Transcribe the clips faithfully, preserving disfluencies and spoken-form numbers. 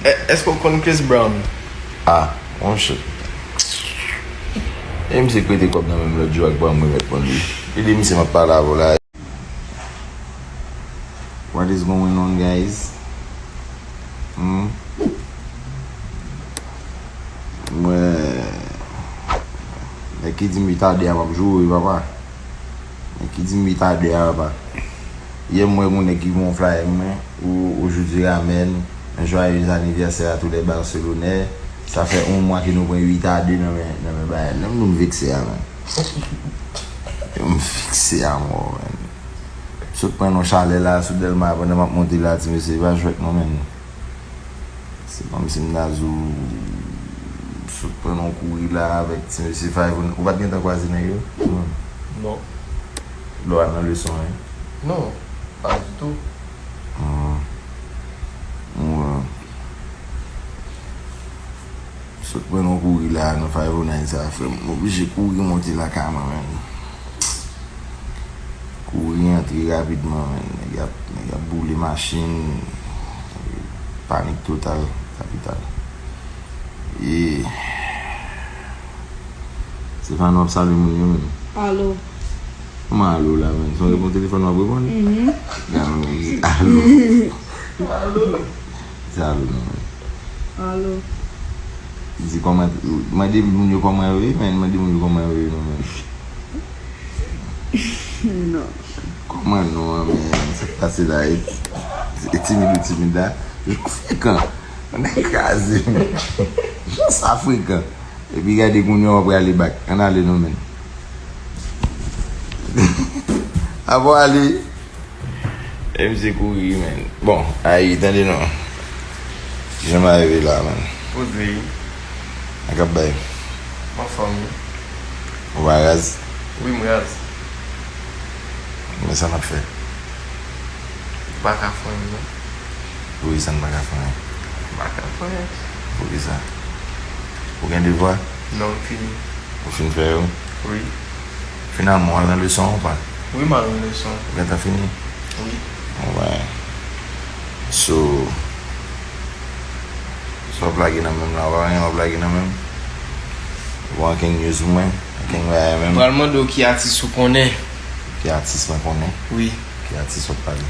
Èske w konn Chris Brown? Ah, monchè. E misye k prete kòb nan men m lòt jou ak pa m remèt mwen li. Li di misye m ap pale avè w la. What is going on, guys? Hmm? Mwen, nèg ki di m li tade a m ap joure, papa. Nèg ki di m li tade a, papa. Yè m wè yon nèg ki voye yon flyer mwen, ou, ou jodi ramen, un joyeux anniversaire à tous les Barcelonais. Sa fè yon mwa ke nou pran uit a de nan men, nan men Bayern. Menm nou m vekse a, man. M vekse a mò, man. Sot pran yon chalè la sou Dèlma pandan m ap monte la, ti mesye, pa jwèt non, man. Se kòmsi m ta di w sot pran yon kouri la avèk ti mesye Five oh nine. Ou pa t gentan kwaze nèg yo? Non. Non. Lè w al nan leson, wi? Non, pa ditou. Hmm. Mwen sot pran yon kouri la nan Five oh nine sa, frè m. M oblije kouri monte lakay mwen, man. Kouri antre rapidman, man. Nèg y ap, nèg y ap boule machin. Panik total, kapital. E Stefano ap salye moun yo, man. Alo. Kòman alo la, man? Se yon repons telefòn w ap reponn? Mhm. Gade, man, alo. Alo. Se alo non, man. Alo. Di kòman, mande moun yo kòman yo ye, man. Mande moun yo kòman yo ye non, man. Non. Kòman non an, man? Sa k pase la? E, e timid ou timid la? Jan frekan. Nèg kraze, man. Jan sa frekan. Epi gade kounye a w ap rale bak. Ann ale non, man. Apa w ale? E misye kouri, man. Bon, ay, tande non. Kijan bagay yo ye la, man? Poze. Sa k ap bay? M anfòm, wi. Ou pa raz? Wi, m raz. Men sa n ap fè? M pa ka fè anyen, non. Poukisa n pa ka fè anyen? M pa ka fè anyen. Poukisa? Ou gen devwa? Non, m fini. Ou fin fè yo? Wi. Finalman, w al nan leson an ou pa? Wi, m al nan leson. Ou gentan fini? Wi. Bon, ben, so, sa w ap lage nan men m la, w pa gen anyen w ap lage nan men m? Ou gen ankenn news pou mwen? Ankenn bagay menm? M pral mande w ki atis ou konnen. Ki atis mwen konnen? Wi. Ki atis w ap pale?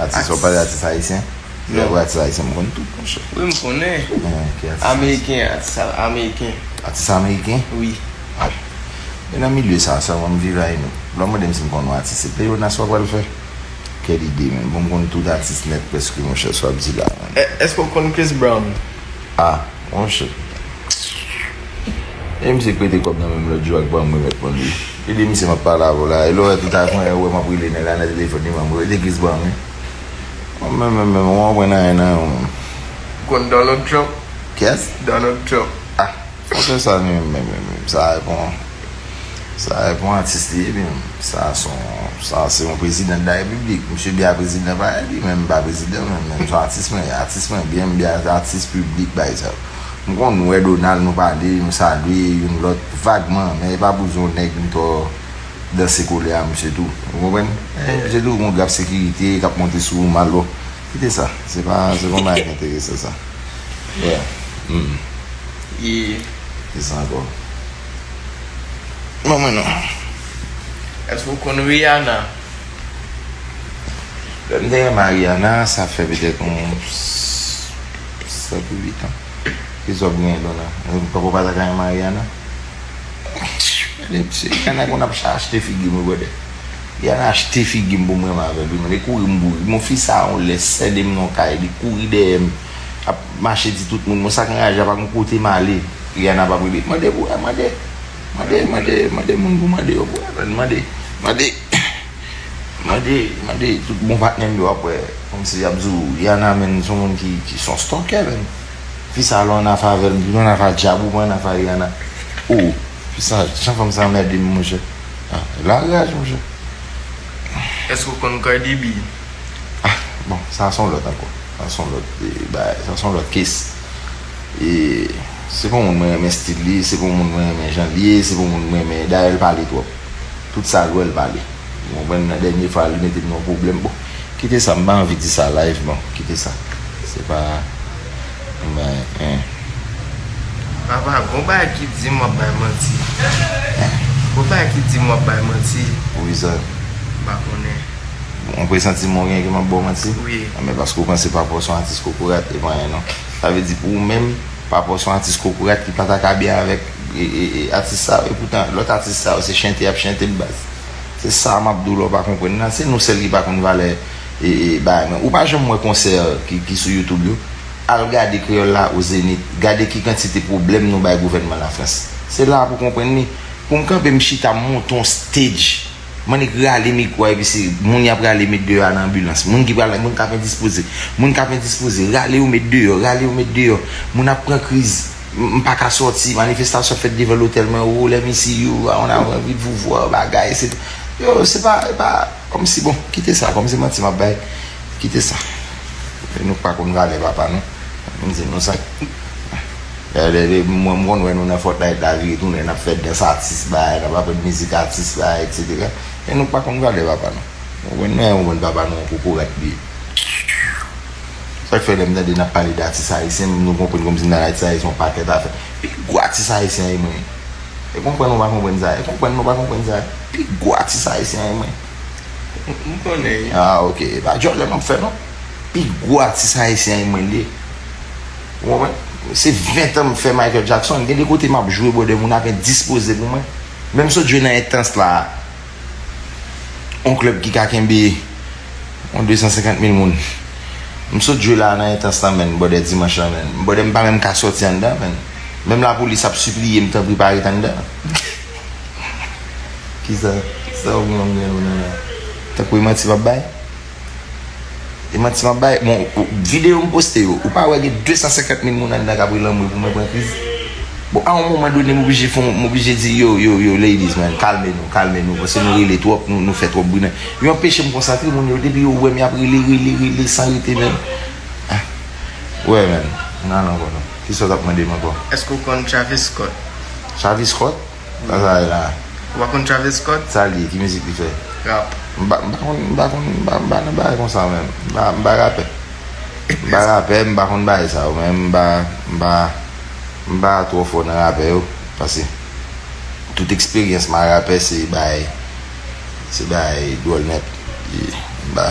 Atis w ap pale, atis ayisyen? Non. Lè w atis ayisyen, m konn tout, monchè. Wi, m konnen. Eh, ki atis ayisyen? Ameriken, atis a-, ameriken. Atis ameriken? Wi. Ah. E nan milye sa a sèlman m viv a Inuk. Lè w mande m si m konn yon atis, se pleyonas w ap pral fè? Kèl ide, menm. Bon, m konn tout atis nèt prèske, monchè, sa w ap di la, menm. È-, èske w konn Chris Brown? Ah, monchè. E misye k prete kòb nan men m lòt jou ak pa m remèt mwen li. Li di misye m ap pale avè w la. E lè w wè tout a fè yon erè, m ap rele nèg la nan telefòn li, m ap rele Chris Brown, wi. Mwen menm, menm, menm, mwen pran nan en nan yon. Konn Donald Trump? Kiyès? Donald Trump. Ah, sa fè sa, menm, menm, menm, menm. Sa repon. Sa e pou atis li ye, byen. Sa se yon, sa se yon prezidan de la repiblik. Misye byen prezidan pa li menm, m pa prezidan menm, menm se atis mwen ye, atis mwen byen, m byen atis piblik bay sa. M konn nou wè Donald, nou pale, nou salye youn lòt vagman, men e pa pou di yon nèg m tò danse kole a misye tou. Ou konprann? Eh, misye tou gon grap sekirite k ap monte sou ou mal, bon. Kite sa. Se pa, se pa yon bagay ki enterese sa. Yeah. Hmm. Yeah. Kisa ankò? Ban mwen non. Èske w konn Rihanna? Lè m te renmen Rihanna, sa fè petèt yon sèt ou uit an. Kisa w ap genyen, Donna? Ou poko pa ta ka renmen Rihanna? Gade, se Rihanna konn ap achte figi m, wi, brother. Rihanna achte figi m pou m renmen avè l, wi, man. Li kouri m kouri. Bon, fi sa a, yon lè, sède m nan yon kay, li kouri dèyè m, ap mache di tout moun, mwen, sa k anraje a, pa gen kote m ale. Rihanna p ap rele. Mande pou, mande, mande, mande, mande moun pou mande yo, pou mande, mande, mande, mande tout bon patnè m yo, ap wè, kòmsi y ap di w, Rihanna, menm, se yon moun ki, ki se yon stalker, menm. Fi sa, lè w ann afè avè l, m toujou ann afè a djab, ou pa ann afè a Rihanna. Oh, fi sa, jan fanm sa anmède m, monchè. Ah, laraj, monchè. Èske w konn Cardi B? Ah, bon, sa se yon lòt ankò. Sa se yon lòt, e, bagay, sa se yon lòt case. E se pa yon moun mwen renmen stil li, se pa yon moun mwen renmen jan li ye, se pa yon moun mwen renmen, dayè l pale twòp. Tout sa l wè l pale. Ou konprann, nan dènye fwa li mete m nan yon pwoblèm. Bon, kite sa, m pa anvi di sa live, bon, kite sa. Se pa, Bay, en. Papa, gon bagay ki di m w ap bay manti. Gon bagay ki di m w ap bay manti. Pou kisa? M pa konnen. Ou presanti m ou gen ke m ap ba w manti? Wi. Ah, men paske ou panse Papa w se yon atis kokorat, e pa anyen non. Sa vle di pou ou menm, Papa w se yon atis kokorat ki pa ta ka byen avèk e, e, e, atis sa yo. Epoutan, lòt atis sa yo, se chante y ap chante l baz. Se sa m ap di w la, ou pa konprann nan. Se nou sèl ki pa konn valè e, e, bagay mwen. Ou pa janm wè konsè ki, ki sou YouTube yo? Al gade Kreyòl la o Zenith. Gade ki kantite pwoblèm nou bay gouvènman Lafrans. Se la pou konprann li. Pou m kanpe, m chita, m monte yon stage. M annik rale mikwo a, epi se moun y ap rale met deyò a nan anbilans. Moun ki pral, moun k ap endispoze. Moun k ap endispoze, rale yo met deyò, rale yo met deyò. Moun ap pran kriz. M m pa ka sòti, manifestasyon ap fèt devan lotèl mwen, oh, let me see you, I wanna, anvi de vous voir, bagay, se, yo, se pa, e pa, kòmsi, bon, kite sa, kòmsi manti m ap bay, kite sa. E nou pa konn valè papa nou. M di nou sa. Lè, lè, lè, mwen, m konn wè nou nan Fortnite la, vire tounen, n ap fè dans atis, bay, n ap aprann mizik atis, bay, etsetera. E nou pa konn valè papa nou. Ou konprann, nou konprann papa nou, yon kokorat li ye. Sa k fè lè m tande n ap pale de atis ayisyen, nou konprann kòmsi nan atis ayisyen yon pakèt afè. Pi gwo atis ayisyen an e mwen. E konprann ou pa konprann sa, e konprann nou pa konprann sa. Pi gwo atis ayisyen an e mwen. M konnen. Ah, ok. E pa djòlè m ap fè non. Pi gwo atis ayisyen an e mwen li ye. Ou konprann? Se ven tan m fè Michael Jackson. Gen de kote m ap jwe, brother, moun ap endispoze pou mwen. Men m sot jwe nan Enstans la. Yon klèb ki ka kenbe yon de san senkant mil moun. M sot jwe la nan Enstans la, menn, brother, dimanch la, menn. Brother, m pa menm ka sòti anndan, menn. Menm lapolis ap sipliye m, tanpri pa ret anndan. Kisa? Kisa ou gen nan men ou nan la? Tankou e manti m ap bay? E manti m ap bay? Bon, ou- videyo m poste yo, ou pa wè gen de san senkant mil moun anndan k ap rele anmwe pou mwen pran kriz? Bon, a yon moman done, m oblije fè, m oblije di, yo, yo, yo, ladies, man, kalme nou, kalme nou, paske nou rele twòp, nou, nou fè twòp bri nan. Yo anpeche m konsantre, moun yo, depi yo wè m, y ap rele, rele, rele, san rete, menn. Ah. Wè, menn, m nan ankò non. Kisa w t ap mande m ankò? Èske w konn Travis Scott? Travis Scott? Sa sa ye la? Ou pa konn Travis Scott? Sa li ye? Ki mizik li fè? Rap. M pa, m pa konn, m pa konn, m pa, m pa nan bagay konsa menm. M pa, m pa rapè. M pa rapè, m pa konn bagay sa yo, men m pa, m pa, m pa twò fò nan rapè yo. Paske tout eksperyans m a rapè se bagay, se bagay dwòl nèt. E m pa,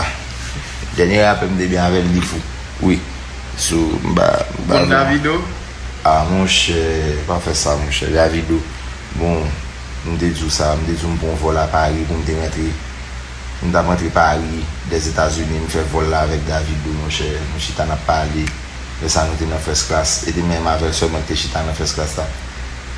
dènye rapè m te byen avè l, Lifou. Wi. So, m pa, m pa. Konn Davido? Ah, monchè, pa fè sa, monchè. Davido, bon, m te di w sa, m te di w m pran yon vòl a Pari pou m te rantre. M t ap rantre Pari, Dèzetazini, m fè vòl la avèk Davido, monchè. Nou chita, n ap pale. Lè sa, nou te nan first class. E te menm avè l sèlman ki te chita nan first class la.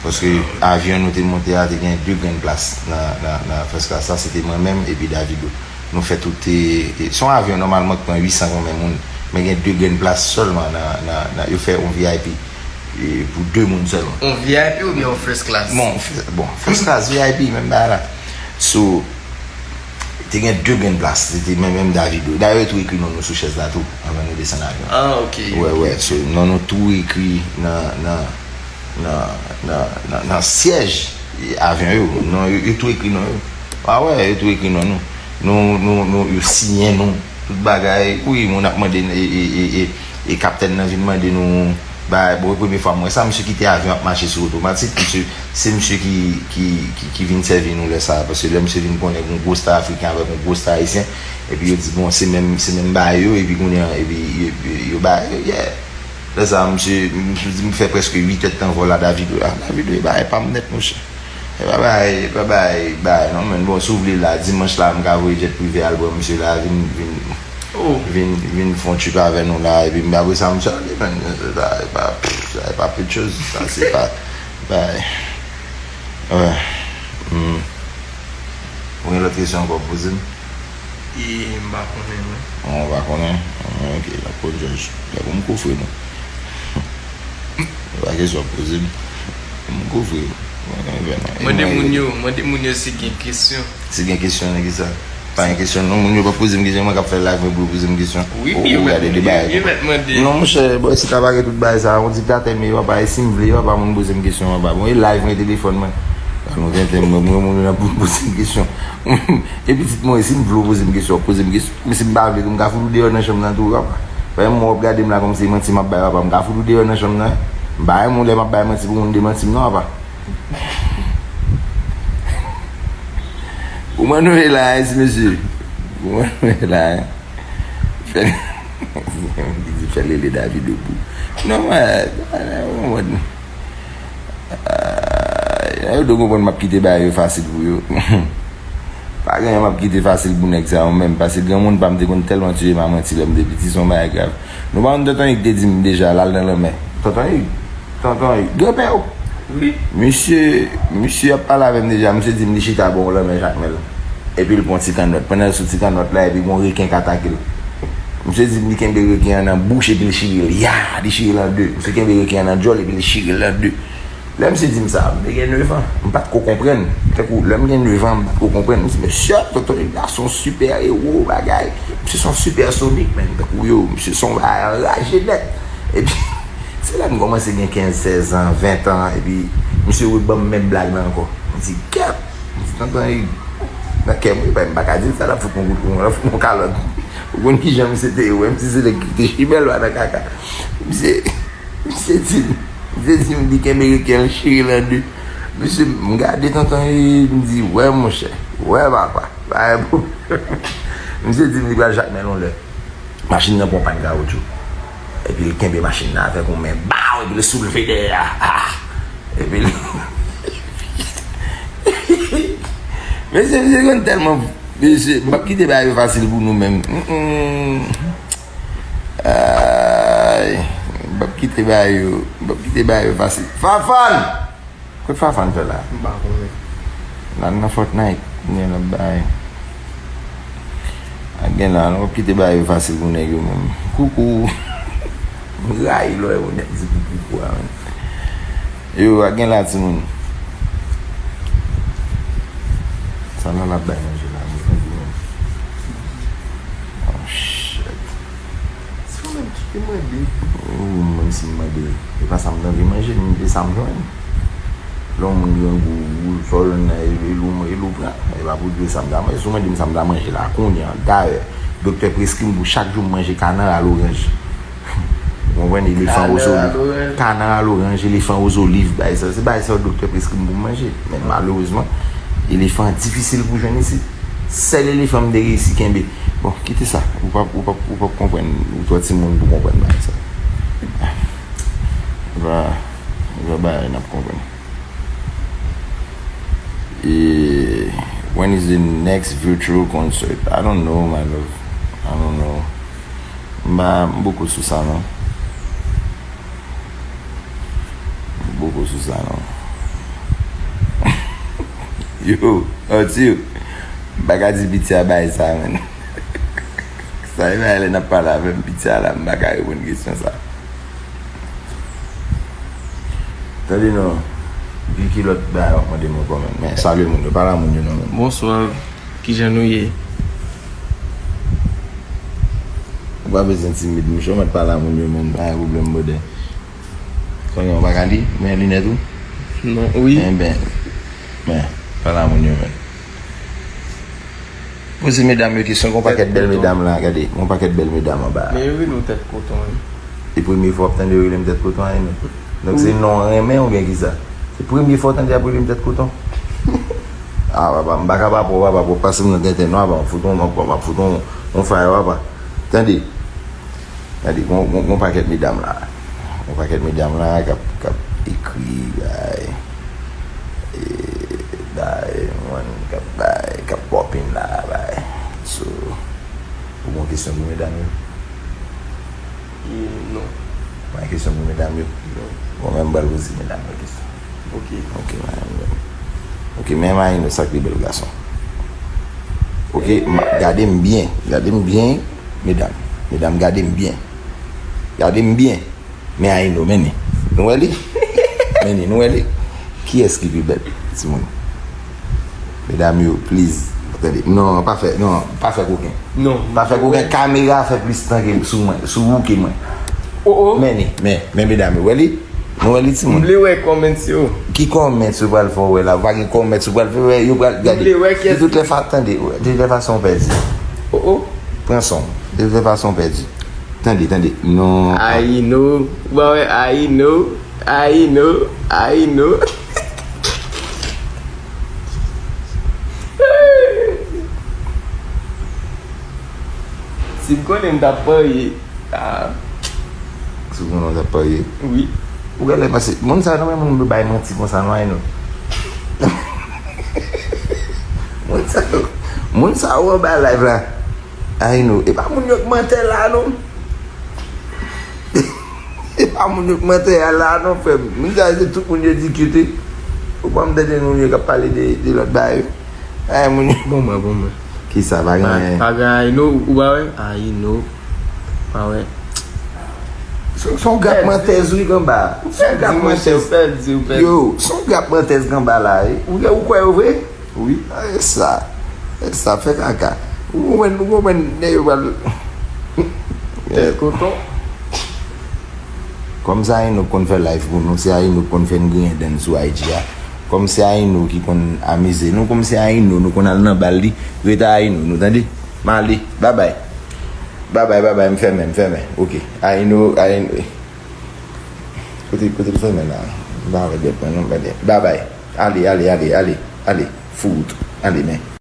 Paske avyon nou te monte a te gen de grenn plas nan, nan, nan first class la. Se te mwen menm epi Davido. Nou fè tout te, e, se yon avyon nòmalman ki pran uit san konbyen moun, men gen de grenn plas sèlman nan, nan, nan, yo fè yon V I P, e, pou de moun sèlman. Yon V I P oubyen yon first class? Bon, fir- bon, first class, V I P, menm bagay la. So, te gen de grenn plas, se te menm, menm Davido. Dayè, yo tou ekri non nou sou chèz la tou, anvan nou desann avyon. Ah, ok. Wè, wè, so, non nou tou ekri nan, nan, nan, nan, nan, nan syèj avyon yo. Non, yo, yo tou ekri non yo. Ah wè, yo tou ekri non nou. Nou, nou, nou, yo siyen nou. Tout bagay. Wi, moun ap mande, e, e, e, e, e kaptèn nan vin mande nou bagay. Bon, e premye fwa m wè sa, misye kite avyon ap mache sou otomatik. Misye, se misye ki, ki, ki, ki vin sèvi nou lè sa a. Paske lè misye vin konnen yon gwo sta afriken avèk yon gwo sta ayisyen, epi yo di, bon, se menm, se menm bagay yo, epi kounye an, epi yo, yo, yo bagay yo, yeah. Lè sa a, misye, m, m fè prèske uit èdtan vòl a Davido. Ah, Davido, e bagay pa m nèt, monchè. E pa bay, e pa bay, bay, non, men bon, si w vle la, dimanch la, m ka voye jet prive al pran misye la, vin, vin, Oh. vin, vin fè yon trip avè nou la, epi m apre sa, misye ale, men, sa, e pa, pff, sa, e pa pe de choz, sa, se pa, bay. Wè. Hmm. Ou gen lòt kesyon ankò pou poze m? E m pa konnen, non. Ou pa konnen? Ah, ok, la pou Jòj. La pou m kouvri nou. Ou pa kesyon poze m. M kouvri ou. Mwen gen vè nan. Mande moun yo, mande moun yo si gen kesyon. Si gen kesyon nan kisa? Pa gen kesyon non, moun yo pa poze m kesyon, mwen k ap fè live mwen pou yo poze m kesyon. Wi, Ou- yo ou mèt, gade yo, de bagay. Yo mèt mande. Non, monchè, bò, si ta pa gen tout bagay sa, yon diktatè m ye, papa, e si m vle, papa, moun poze m kesyon, papa. Bon, e live mwen telefòn mwen. An nou tenten, mwen, mwen, moun nan pou poze m kesyon. E pitit mwen, si m vle w poze m kesyon, poze m kesyon. Men si m pa vle tou, m ka fout ou deyò nan chanm nan tou, papa. Frè m, w ap gade m la kòmsi manti m ap bay papa. M ka fout ou deyò nan chanm nan. M pa renmen w lè m ap bay manti pou moun demanti m non, papa. Kouman nou ye la, ti mesye? Kouman nou ye la? Fè, li di fè Lele David debout. Non, mwen, mwen, mwen, Ah, yo dwe konprann m ap kite bagay yo fasil pou yo. Pa gen anyen m ap kite fasil pou nèg sa yo menm, paske granmoun pa m te konn tèlman tiye m a manti lè m te piti, se yon bagay grav. Nou pa konn Tonton Yig te di m deja, l al nan lanmè. Tonton Yig, Tonton Yig, granpè w. Wi. Misye, misye ap pale avè m deja, misye di m li chita bò yon lanmè Jakmèl. Epi l pran ti kannòt. Pandan l sou ti kannòt la, epi gon reken k atake l. Misye di m li kenbe reken an nan bouch epi l chire l. Ya! Li chire l an de. Misye kenbe reken an nan djòl epi l chire l an de. Lè misye di m sa, m te gen nèf an. M pa t ko konprann. Tankou, lè m gen nèf an, m pa t ko konprann. M di, "Mesye, Tonton Yig la se yon sipè ewo, bagay. Misye se yon sipèsonik, menn. Tankou yo, misye se yon bagay anraje nèt." Epi, se la m kòmanse gen kenz, sèz an, ven an, epi misye reban m menm blag la ankò. M di, "Kèt!" M di, "Tonton Yig, nan kè m, wi, m pa ka di l sa, l ap fout mwen kout, l ap fout mwen kalòt." Ou konn kijan misye te ye, wè, misye se nèg ki te chimèl pa nan kaka. Misye, misye di m, misye di m, li kenbe reken l chire l an de. Misye, m gade Tonton Yig, m di, "Wè, monchè, wè, papa, pa gen pwoblèm." Misye di m li pral Jakmèl yon lè. Machin nan pran yon pàn kawotchou. Epi l kenbe machin nan avèk yon men, baw, epi l soulve dèyè a. Ah! Epi l. Mesye, mesye konn tèlman. Mesye, m p ap kite bagay yo fasil pou nou menm. Mm, mm. Ay, m p ap kite bagay yo, m p ap kite bagay yo fasil. Fafan! Kot Fafan fè la? M pa konnen. L al nan Fortnite, kounye a l ap bay. A gen la, nou p ap kite bagay yo fasil pou nèg yo menm. Koukou. M rayi lè w wè yon nèg di pou koukou a, menn. Yo, a gen la, timoun. Sa la l ap bay manje la, m santi menm. Oh, shit. Se ou menm ki te mande. Ou menm si m mande. E pa sa m t anvi manje, m, e sa m jwenn. Lè yon moun grangou, ou sò jwenn nan, e, e lou, e lou pran. E pa pou di sa m ta manje. Si w mande m sa m ta manje la, kounye a, dayè, doktè preskri m pou chak jou m manje kanan a loranj. Ou konprann? Elefan ozoliv. Kanan a loranj, elefan ozoliv, bagay sa. Se bagay sa doktè preskri m pou m manje. Men malerezman, elefan difisil pou jwenn isit. Sèl elefan m te reyisi kenbe. Bon, kite sa. Ou p ap, ou p ap, ou p ap konprann. Ou twò timoun pou konprann bagay sa. Ou pa, ou pa bagay n ap konprann. E, when is the next virtual concert? I don't know, my love. I don't know. M pa, m poko sou sa, non. M poko sou sa, non. Yo, Arthur, m pa ka di piti a bay sa, menn. Sa e bay lè n ap pale avè m, piti a la, m pa ka reponn kesyon sa. Tande non, Vicky lòt bagay w ap mande m ankò, menn. Men, salye moun yo, pale a moun yo non, menn. Bonswa, kijan nou ye? Ou pa bezwen timid, mouche, ou mèt pale a moun yo, menn, pa gen pwoblèm, brother. Konnen w pa ka li, men linèt ou? Non, wi. Enben, men, pale a moun yo, menn. Poze medam yo kesyon, gon pakèt bèl medam la, gade, gon pakèt bèl medam anba a. Men yo rele w tèt koton, wi. E premye fwa w ap tande yo rele m tèt koton a, non? Donk se non renmen oubyen kisa? Se premye fwa w tande y ap rele m tèt koton? Ah, papa, m pa ka pa pran w, papa, pou w pase m nan tenten non, papa, m ap fout w, m ap, m ap fout w yon faya, papa. Tande. Gade, gon, gon, gon pakèt medam la. Gon pakèt medam la k ap, k ap ekri, bay, e, bay, mwen, k ap bay, k ap pòpin la, bay. So, ou gon kesyon pou medam yo? E, non. Ou pa gen kesyon pou medam yo? Non. Bon, men m pral poze medam yo kesyon. Ok. Ok, men, ok, men Marino, sa k pi bèl gason. Ok, m, gade m byen, gade m byen, medam. Medam, gade m byen. Gade m byen. Men Aino, men ni. Nou wè li? Men ni, nou wè li? Kiyès ki pi bèl, timoun? Medam yo, please. Tande. Non, pa fè, non, pa fè koken. Non. Pa fè koken. Kamera fè plis tan ke sou mwen, sou ou ke mwen. Oh, oh. Men ni, men, men medam yo, wè li? Nou wè li, timoun? M vle wè comments yo. Ki comments yo pral fè w wè la? Pa gen comments yo pral fè wè, yo pral gade. M vle wè kiyès. De toutes les fa-, tande, de toutes les façons, w pèdi. Oh, oh. Pran son. De toutes les façons, w pèdi. Tande, tande. Non. Aino. Ou pa wè Aino. Aino. Aino. Si m konnen m t ap parye. Ah, Si w konnen w t ap parye. Wi. Ou genlè pase. Moun sa yo, nan men moun yo bay manti konsa, non, Aino. Moun sa yo, moun sa yo anba live la. Aino. E pa moun yo k mantè la, non. E pa moun yo k mantè a la, non, frè m. Moun sa yo, se tout moun yo di kite. Ou pa m tande moun yo k ap pale de, de lòt bagay yo. Ay, moun yo. Bon, mwen, bon, mwen. Kisa, pa gen anyen. Pa gen Aino, ou pa wè? Aino. Pa wè. Se se yon gap mantèz, wi, k anba. Se yon gap Pèdi, mwen, mantèz. Pèdi, pèdi. Yo, se yon gap mantèz k anba la, wi. Ou, ou kwè yo vre? Wi. Ah, e sa. E sa, fè kaka. Ou konprann, ou konprann, nèg yo pral. Tèt koton. Kòm se Aino k konn fè live pou nou, se Aino k konn fè n griyen dan n sou I G a. Kòm se Aino ki konn amize nou, kòm se Aino nou konn al nan bal li, rete Aino nou, tande? M ale, babay. Babay, babay, m fèmen, m fèmen. Ok. Aino, Aino. Kote, kote l fèmen la? M pa wè dèt mwen, non, m pa dèt. Babay. Ale, ale, ale, ale, ale. Fout. Ale, men.